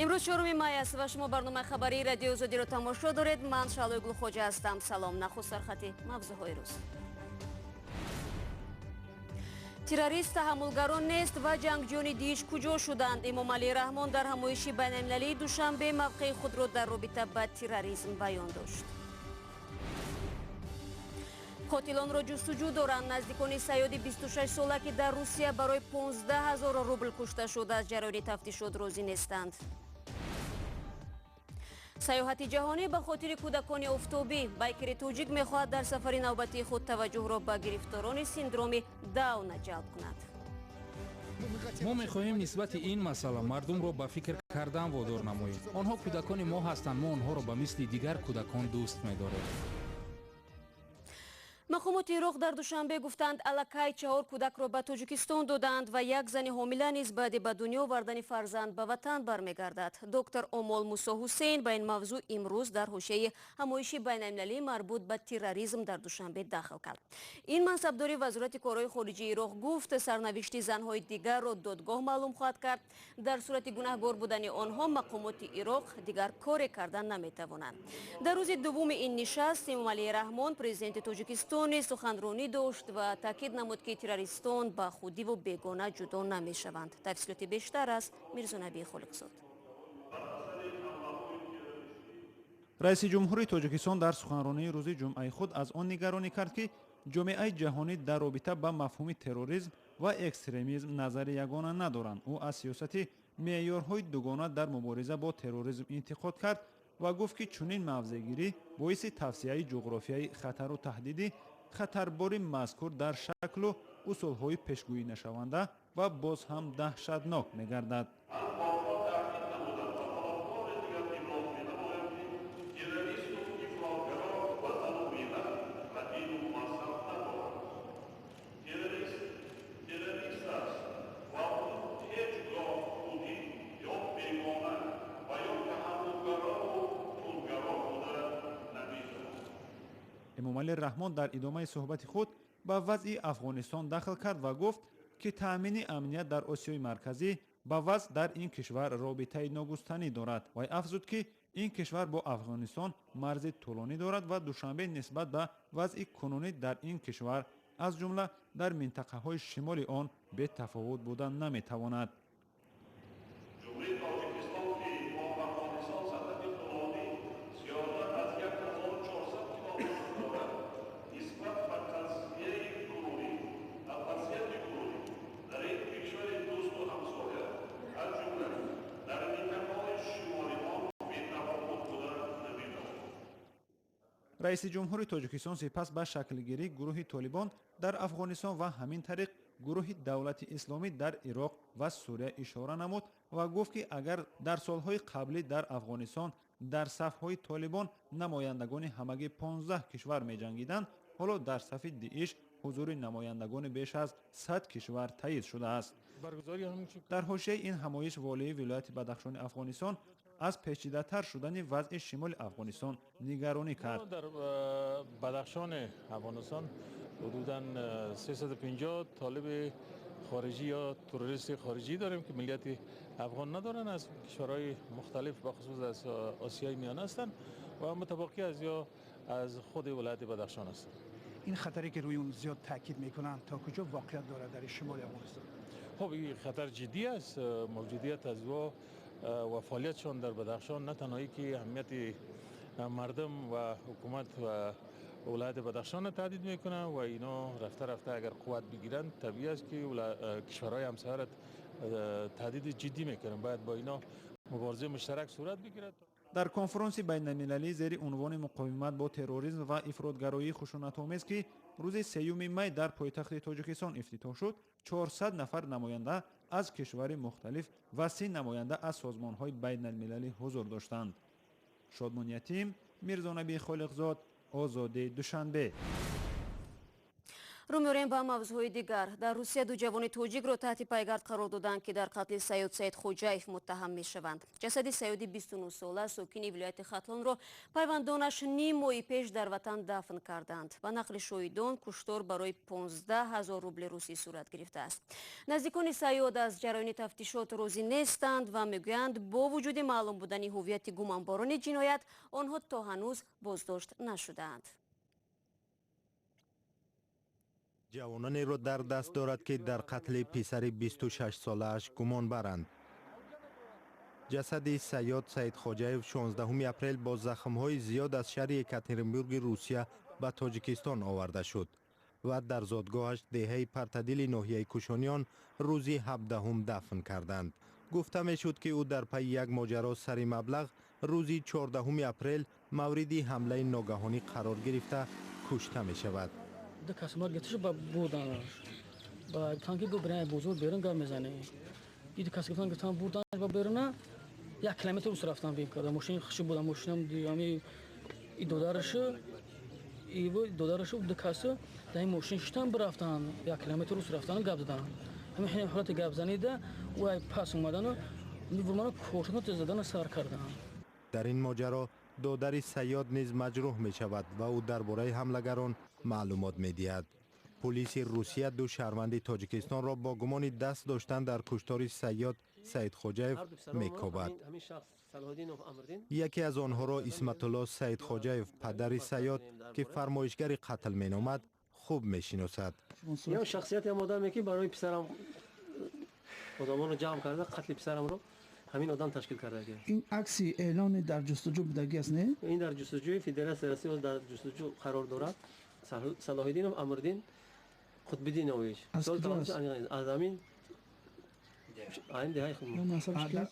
Имрӯз 4 май аст ва шумо барномаи хабарии Радиои Озодиро тамошо доред. Ман Шаҳлои Гулхоҷа ҳастам. Салом. Нахуст сархати мавзӯъҳои рӯз. Террорист таҳаммулгарон нест ва ҷангҷӯёни Дииш куҷо шуданд? Эмомалӣ Раҳмон дар ҳамоиши байналмилалии Душанбе мавқеи худро дар робита ба терроризм баён дошт. Қотилонро ҷустуҷӯ доранд. Наздикони Саёди 26-сола, ки дар Русия барои 15 000 рубл кушта шуд, аз ҷараёни тафтишот розӣ нестанд. Сайёҳати ҷаҳонӣ ба хотири кӯдакони офтобӣ. Байкери тоҷик мехоҳад дар сафари навбатии худ таваҷҷӯҳро ба гирифторони синдроми Дауна ҷалб кунад. Мо мехоҳем нисбати ин масъала мардумро ба фикр кардан водор намоем. Онҳо кӯдакони мо ҳастанд, мо онҳоро ба мисли дигар кӯдакон дӯст медорем. Мақомоти Ироқ дар Душанбе гуфтанд, аллакай 4 кӯдакро ба Тоҷикистон додаанд ва як зани ҳомила низ баъди ба дунё овардани фарзанд ба ватан бармегардад. Доктор Омол Мусо Ҳусейн ба ин мавзӯъ имрӯз дар ҳошияи ҳамоиши байналмилалӣ марбут ба терроризм дар Душанбе дахл кард. Ин мансабдори Вазорати корҳои хориҷии Ироқ гуфт, сарнавишти занҳои дигарро додгоҳ маълум хоҳад кард. Дар сурати гунаҳгор будани онҳо мақомоти Ироқ дигар коре кардан наметавонанд. Дар рӯзи дуввуми ин нишаст Эмомалӣ Раҳмон, президенти Тоҷикистон, суханронӣ дошт ва таъкид намуд, ки террористон ба худиву бегона ҷудо намешаванд. Тафсилоти бештар аз Мирзонаби Холиқзод. Раиси ҷумҳури Тоҷикистон дар суханронии рӯзи ҷумъаи худ аз он нигаронӣ кард, ки ҷомеаи ҷаҳонӣ дар робита ба мафҳуми терроризм ва экстремизм назари ягона надоранд. Ӯ аз сиёсати меъёрҳои дугона дар мубориза бо терроризм интиқод кард ва гуфт, ки чунин мавзеъгирӣ боиси тавсеаи ҷуғрофияи хатару таҳдиди хатарбори мазкур дар шаклу усулҳои пешгӯӣ нашаванда ва боз ҳам даҳшатнок мегардад. Эмомалӣ Раҳмон дар идомаи суҳбати худ ба вазъи Афғонистон дахл кард ва гуфт, ки таъмини амният дар Осиёи Марказӣ ба вазъ дар ин кишвар робитаи ногустанӣ дорад. Вай афзуд, ки ин кишвар бо Афғонистон марзи тӯлонӣ дорад ва Душанбе нисбат ба вазъи кунунӣ дар ин кишвар, аз ҷумла дар минтақаҳои шимоли он, бетафовут буда наметавонад. Раиси ҷумҳури Тоҷикистон сипас ба шаклгирии гурӯҳи Толибон дар Афғонистон ва ҳамин тариқ гурӯҳи Давлати Исломӣ дар Ироқ ва Сурия ишора намуд ва гуфт, ки агар дар солҳои қаблӣ дар Афғонистон дар сафҳои Толибон намояндагони ҳамагӣ 15 кишвар меҷангиданд, ҳоло дар сафи Дииш ҳузури намояндагони беш аз 100 кишвар таъйид шудааст. Дар ҳошияи ин ҳамоиш волии вилояти Бадахшони Афғонистон аз печидатар шудани вазъи шимоли Афғонистон нигаронӣ кард. Дар Бадахшони Афғонистон ҳудудан 350 толиби хориҷӣ ё террористи хориҷӣ дорем, ки миллияти афғон надоранд, аз кишварҳои мухталиф, ба хусус аз Осиёи Миёна ҳастанд ва мутабоқӣ аз ё аз худи вилояти Бадахшон ҳастанд. Ин хатаре, ки рӯи он зиёд таъкид мекунанд, то куҷо воқеият дорад дар шимоли Афғонистон? Хуб, ин хатар ҷиддӣ аст. Мавҷудият аз ӯ ва фаъолиятшон дар Бадахшон на танҳое ки аҳамияти мардум ва ҳукумат ва вилояти Бадахшонро таҳдид мекунанд ва ино рафта рафта агар қувват бигиранд, табиӣ аст, ки кишварҳои ҳамсояро таҳдиди ҷиддӣ мекунанд. Бояд бо ино муборизаи муштарак сурат бигирад. Дар конфронси байналмилалӣ зери унвони «Муқовимат бо терроризм ва ифротгароии хушунатомез», ки рӯзи 3 май дар пойтахти Тоҷикистон ифтитоҳ шуд, 400 нафар намоянда аз кишвари мухталиф ва 30 намоянда аз созмонҳои байналмилалӣ ҳузур доштанд. Шодмон Ятим, Мирзонаби Холиқзод, Озодӣ, Душанбе. Рӯ меорем ба мавзӯъҳои дигар. Дар Русия ду ҷавони тоҷикро таҳти пайгард қарор доданд, ки дар қатли Саёд Саидхоҷаев муттаҳам мешаванд. Ҷасади Саёди 29-сола, сокини вилояти Хатлонро пайвандонаш ним моҳи пеш дар ватан дафн карданд. Ба нақли шоҳидон, куштор барои 15 ҳазор рубли русӣ сурат гирифтааст. Наздикони Саёд аз ҷараёни тафтишот розӣ нестанд ва мегӯянд, бо вуҷуди маълум будани ҳуввияти гумонбарони ҷиноят, онҳо то ҳанӯз боздошт нашудаанд. Ҷавононеро дар даст дорад, ки дар қатли писари 26-солааш гумон баранд. Ҷасади Саёд Саидхоҷаев 16 апрел бо захмҳои зиёд аз шаҳри Екатеринбурги Русия ба Тоҷикистон оварда шуд ва дар зодгоҳаш, деҳаи Партадили ноҳияи Кушониён, рӯзи 17 дафн карданд. Гуфта мешуд, ки ӯ дар пайи як моҷаро сари маблағ рӯзи 14 апрел мавриди ҳамлаи ногаҳонӣ қарор гирифта, кушта мешавад. Ду кас омад, гирифташу ба бурданаш, ба гуфтан, ки бибирем бозор, берун гап мезанем. И ду кас гуфтан, бурданаш ба беруна, 1 километр ус рафтан, бим карда мошин хуши буда, мошинам ами и додарашу, иву додарашу, ду касу дар ин мошин шиштан, бирафтан, 1 километр ус рафтан, гап задан. Ҳамин ҳини ҳолати гапзанида ӯ пас омадану мана кошона задана сар кардан. Дар ин моҷаро додари Саёд низ маҷрӯҳ мешавад ва ӯ дар бораи ҳамлагарон маълумот медиҳад. Пулиси Русия ду шаҳрванди Тоҷикистонро бо гумони даст доштан дар куштори Саёд Саидхоҷаев мекобад. Яке аз онҳоро Исматулло Саидхоҷаев, падари Саёд, ки фармоишгари қатл меномад, хуб мешиносад. Ё шахсияти ҳам одаме, ки барои писарам одамонро ҷамъ карда, қатли писарамро ҳамин одам ташкил кардаги. Ин акси эълони дар ҷустуҷӯ будагӣ аст, не? Ин дар ҷустуҷӯи Федератсияи Россия дар ҷустуҷӯ қарор дорад. Салоҳиддинов Амриддин Қутбиддинович, аз ҳамин айн деҳаи.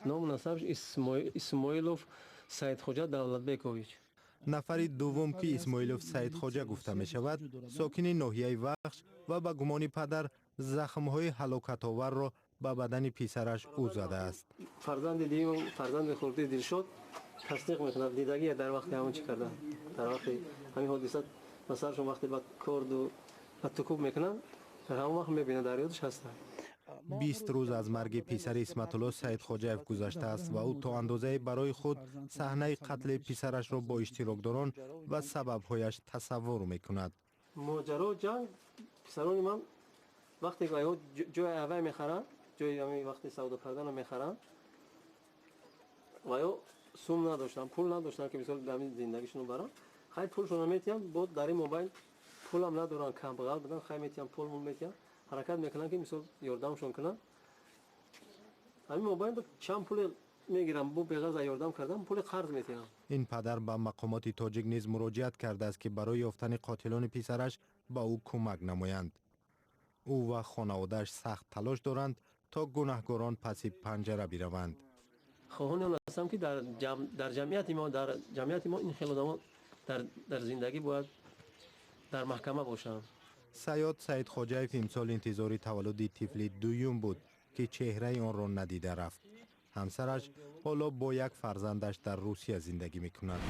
Ному насабш Исмоилов Саидхоҷа Давлатбекович. Нафари дуввум, ки Исмоилов Саидхоҷа гуфта мешавад, сокини ноҳияи Вахш ва ба гумони падар захмҳои ҳалокатоварро ба бадани писараш ӯ задааст. Фарзанди дуюм, фарзанди хурдӣ Дилшод тасдиқ мекунад, дидагия дар вақти ҳамон чӣ кардан, дар вақти ҳамин ҳодиса ба саршон вақте ба корду ба тукуб мекунанд, дар ҳамон вақт мебинад, дар ёдаш ҳастанд. 20 рӯз аз марги писари Исматулло Саидхоҷаев гузаштааст ва ӯ то андозае барои худ саҳнаи қатли писарашро бо иштирокдорон ва сабабҳояш тасаввур мекунад. Моҷаро, ҷанг, писарони ман вақте ҷои авай мехаранд, ҷои ҳамин вақти савдо карданро мехаранд, ва ё сум надоштанд, пул надоштанд, ки мисол ҳамин зиндагишонро баранд. Хай, пулшонро метиҳам, бо дар ин мобайл пулам надоранд, камбағал буданд. Хай, метиҳам, пул метиҳам, ҳаракат мекунанд, ки мисол ёрдамшон кунанд. Ҳамин мобайл чанд пуле мегирам, бо беғарз ёрдам кардан пули қарз метиҳам. Ин падар ба мақомоти тоҷик низ муроҷиат кардааст, ки барои ёфтани қотилони писараш ба ӯ кӯмак намоянд. Ӯ ва хонаводааш сахт талош доранд, то гунаҳгорон паси панҷара бираванд. Хоҳони он ҳастам, ки дар ҷамъияти мо ин хел одамон дар зиндагӣ бояд дар маҳкама бошанд. Саёд Саидхоҷаев имсол интизори таваллуди тифли дуюм буд, ки чеҳраи онро надида рафт. Ҳамсараш ҳоло бо як фарзандаш дар Русия зиндагӣ мекунад.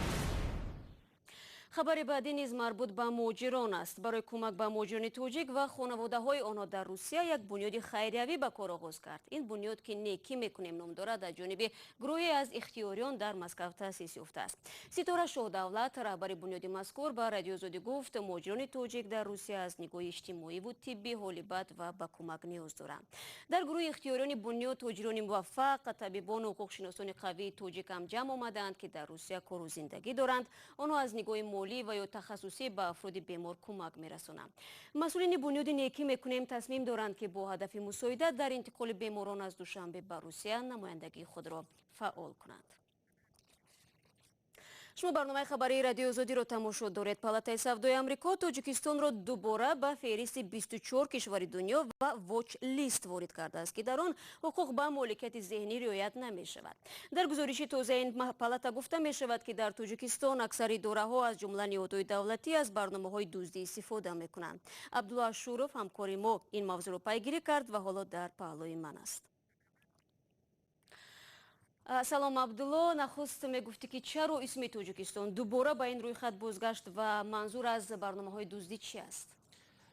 Хабари баъдӣ низ марбут ба муҳоҷирон аст. Барои кӯмак ба муҳоҷирони тоҷик ва хонаводаҳои онҳо дар Русия як бунёди хайриявӣ ба кор оғоз кард. Ин бунёд, ки «Некӣ мекунем» ном дорад, аз ҷониби гурӯҳе аз ихтиёриён дар Москав таъсис ёфтааст. Ситора Шоҳдавлат, раҳбари бунёди мазкур, ба Радиои Озодӣ гуфт, муҳоҷирони тоҷик дар Русия аз нигоҳи иҷтимоиву тиббӣ ҳоли бад ва ба кӯмак ниёз доранд. Дар гурӯҳи ихтиёриёни бунёд тоҷирони муваффақ, табибону ҳуқуқшиносони қавии тоҷик ҳам ҷамъ омадаанд, ки дар Русия кору зиндагӣ доранд. Онҳо аз нигоҳи молӣ ва ё тахассусӣ ба афроди бемор кӯмак мерасонанд. Масъулини бунёди «Некӣ мекунем» тасмим доранд, ки бо ҳадафи мусоидат дар интиқоли беморон аз Душанбе ба Русия намояндагии худро фаъол кунанд. Шумо барномаи хабарии Радиои Озодиро тамошо доред. Палатаи савдои Амрико Тоҷикистонро дубора ба феҳристи 24 кишвари дунё ва watch list ворид кардааст, ки дар он ҳуқуқ ба моликияти зеҳнӣ риоят намешавад. Дар гузориши тозаи ин палата гуфта мешавад, ки дар Тоҷикистон аксари идораҳо, аз ҷумла ниҳодҳои давлатӣ, аз барномаҳои дуздӣ истифода мекунанд. Абдулло Ашуров, ҳамкори мо, ин мавзӯъро пайгирӣ кард ва ҳоло дар паҳлӯи ман аст. Салом, Абдулло. Нахуст мегуфтӣ, ки чаро исми Тоҷикистон дубора ба ин рӯйхат бозгашт ва манзур аз барномаҳои дуздӣ чи аст?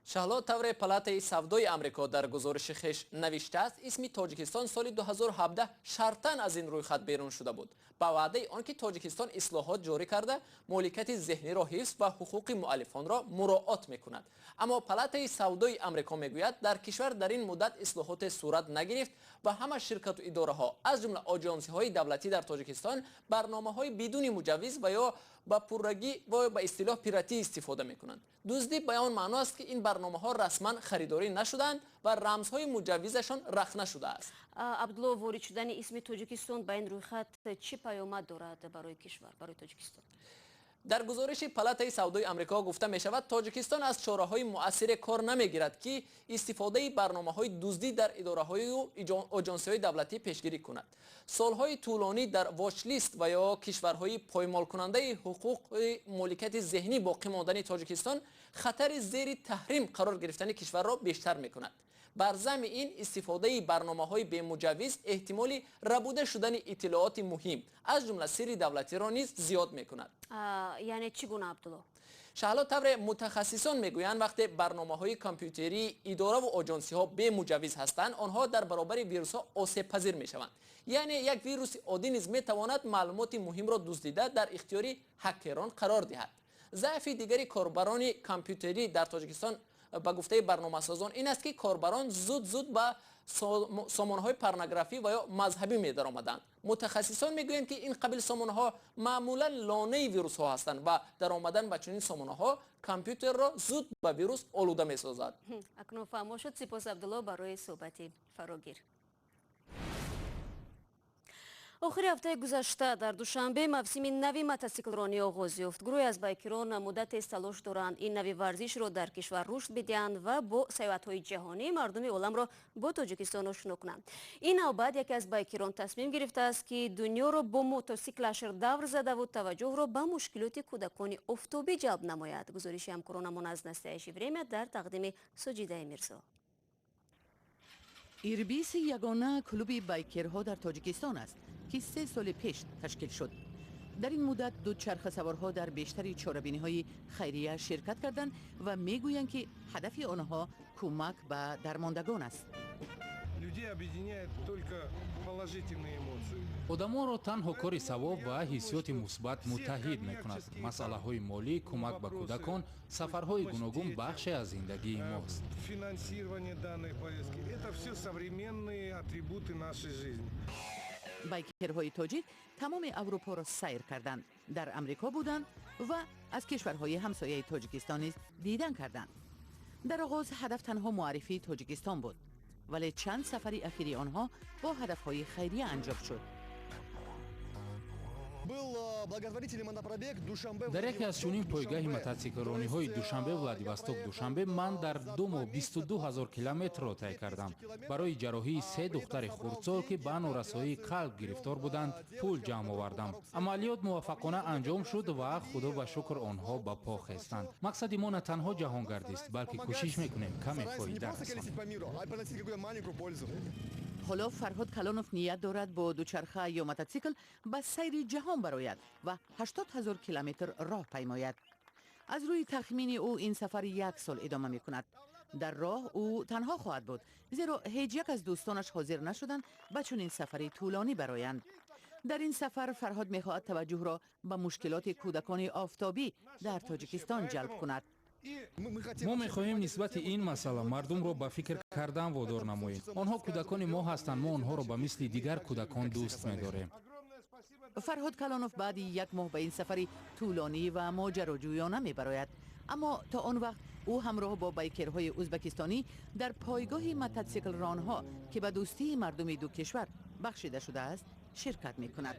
Шаҳло, тавре Палатаи савдои Амрико дар гузориши хеш навиштааст, исми Тоҷикистон соли 2017 шартан аз ин рӯйхат берун шуда буд, ба ваъдаи он ки Тоҷикистон ислоҳот ҷорӣ карда, моликияти зеҳниро ҳифз ва ҳуқуқи муаллифонро муроот мекунад. Аммо Палатаи савдои Амрико мегӯяд, дар кишвар дар ин муддат ислоҳоте сурат нагирифт ва ҳама ширкату идораҳо, аз ҷумла оҷонсиҳои давлатӣ дар Тоҷикистон, барномаҳои бидуни муҷаввиз ва ё ба пуррагӣ ва ба истилоҳ пиратӣ истифода мекунанд. Дуздӣ ба он маъно аст, ки ин барномаҳо расман харидорӣ нашуданд ва рамзҳои муҷаввизашон рахна шудааст. Абдулло, ворид шудани исми Тоҷикистон ба ин рӯйхат чӣ паёмад дорад барои кишвар, барои Тоҷикистон? Дар гузориши Палатаи савдои Амрико гуфта мешавад, Тоҷикистон аз чораҳои муассире кор намегирад, ки истифодаи барномаҳои дуздӣ дар идораҳою оҷонсиҳои давлатӣ пешгирӣ кунад. Солҳои тӯлонӣ дар watchlist ва ё кишварҳои поймолкунандаи ҳуқуқи моликияти зеҳнӣ боқӣ мондани Тоҷикистон хатари зери таҳрим қарор гирифтани кишварро бештар мекунад. Бар замми ин, истифодаи барномаҳои бемуҷаввиз эҳтимоли рабуда шудани иттилооти муҳим, аз ҷумла сирри давлатиро низ зиёд мекунад. Яъне чӣ гуна, Абдулло? Шаҳло, тавре мутахассисон мегӯянд, вақте барномаҳои компютерии идораву оҷонсиҳо бемуҷаввиз ҳастанд, онҳо дар баробари вирусҳо осебпазир мешаванд. Яъне як вируси оддӣ низ метавонад маълумоти муҳимро дуздида дар ихтиёри ҳакерон қарор диҳад. Заъфи дигари корбарони компютерӣ дар Тоҷикистон, ба гуфтаи барномасозон, ин аст, ки корбарон зуд-зуд ба сомонаҳои порнографӣ ва ё мазҳабӣ медаромаданд. Мутахассисон мегӯянд, ки ин қабил сомонаҳо маъмулан лонаи вирусҳо ҳастанд ва даромадан ба чунин сомонаҳо компютерро зуд ба вирус олуда месозад. Акнун фаҳмо шуд. Сипос, Абдулло, барои суҳбати фарогир. Охири ҳафтаи гузашта дар Душанбе мавсими нави мотосиклронӣ оғоз ёфт. Гурӯҳе аз байкерон муддатест талош доранд ин нави варзишро дар кишвар рушд бидиҳанд ва бо саёҳатҳои ҷаҳонӣ мардуми оламро бо Тоҷикистон ошно кунанд. Ин навбат яке аз байкерон тасмим гирифтааст, ки дунёро бо мотосиклаш давр задаву таваҷҷӯҳро ба мушкилоти кӯдакони офтобӣ ҷалб намояд. Гузориши ҳамкоронамон аз «Настоящее время» дар тақдими Соҷидаи Мирзо. Ирбис ягона клуби байкерҳо дар Тоҷикистон аст, ки 3 соли пеш ташкил шуд. Дар ин муддат дучархасаворҳо дар бештари чорабиниҳои хайрия ширкат карданд ва мегӯянд, ки ҳадафи онҳо кӯмак ба дармондагон аст. Людей объединяет только положительные эмоции. Одамонро танҳо кори савоб ва ҳиссиёти мусбат муттаҳид мекунад. Масъалаҳои молӣ, кӯмак ба кӯдакон, сафарҳои гуногун бахше аз зиндагии мост. Финансирование данной поездки – это все современные атрибуты нашей жизни. Байкерҳои тоҷик тамоми Аврупоро сайр карданд, дар Амрико буданд ва аз кишварҳои ҳамсояи Тоҷикистон низ дидан карданд. Дар оғоз ҳадаф танҳо муаррифии Тоҷикистон буд, вале чанд сафари ахири онҳо бо ҳадафҳои хайрия анҷом шуд. Был благотворительный мотопробег Душанбе. Дар яке аз чунин пойгаҳи мотосиклрониҳои Душанбе Владивосток Душанбе ман дар 2 моҳ 22 000 километрро тай кардам. Барои ҷарроҳии се духтари хурдсол, ки ба норасоии қалб гирифтор буданд, пул ҷамъ овардам. Амалиёт муваффақона анҷом шуд ва худо ба шукр, онҳо ба по хестанд. Мақсади мо на танҳо ҷаҳонгардист, балки кӯшиш мекунем каме фоида расонем. Ҳоло Фарҳод Калонов ният дорад бо дучарха ё мототсикл ба сайри ҷаҳон барояд ва 80 000 километр роҳ паймояд. Аз рӯи тахмини ӯ, ин сафар як сол идома мекунад. Дар роҳ ӯ танҳо хоҳад буд, зеро ҳеҷ як аз дӯстонаш ҳозир нашуданд ба чунин сафари тӯлонӣ бароянд. Дар ин сафар Фарҳод мехоҳад таваҷҷӯҳро ба мушкилоти кӯдакони офтобӣ дар Тоҷикистон ҷалб кунад. Мо мехоҳем нисбати ин масъала мардумро ба фикр кардан водор намоем. Онҳо кӯдакони мо ҳастанд, мо онҳоро ба мисли дигар кӯдакон дӯст медорем. Фарҳод Калонов баъди як моҳ ба ин сафари тӯлонӣ ва моҷароҷӯёна мебарояд, аммо то он вақт ӯ ҳамроҳ бо байкерҳои ӯзбекистонӣ дар пойгоҳи мототсиклронҳо, ки ба дӯстии мардуми ду кишвар бахшида шудааст, ширкат мекунад.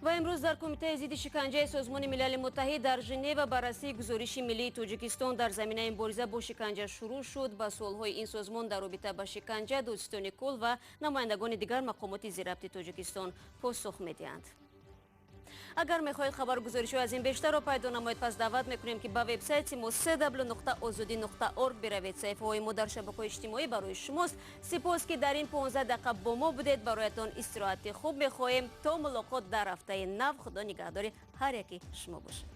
Ва имрӯз дар Кумитаи зидди шиканҷаи Созмони Милали Муттаҳид дар Женева баррасии гузориши миллии Тоҷикистон дар заминаи мубориза бо шиканҷа шурӯъ шуд. Ба суолҳои ин созмон дар робита ба шиканҷа додситони кул ва намояндагони дигар мақомоти зирабти Тоҷикистон посух медиҳанд. Агар мехоҳед хабару гузоришҳои аз ин бештарро пайдо намоед, пас даъват мекунем, ки ба вебсайти мо cw.ozodi.org биравед. Саҳифаҳои мо дар шабакаҳои иҷтимоӣ барои шумост. Сипос, ки дар ин 15 дақиқа бо мо будед. Бароятон истироҳати хуб мехоҳем. То мулоқот дар ҳафтаи нав, Худо нигаҳдори ҳар яки шумо бошад.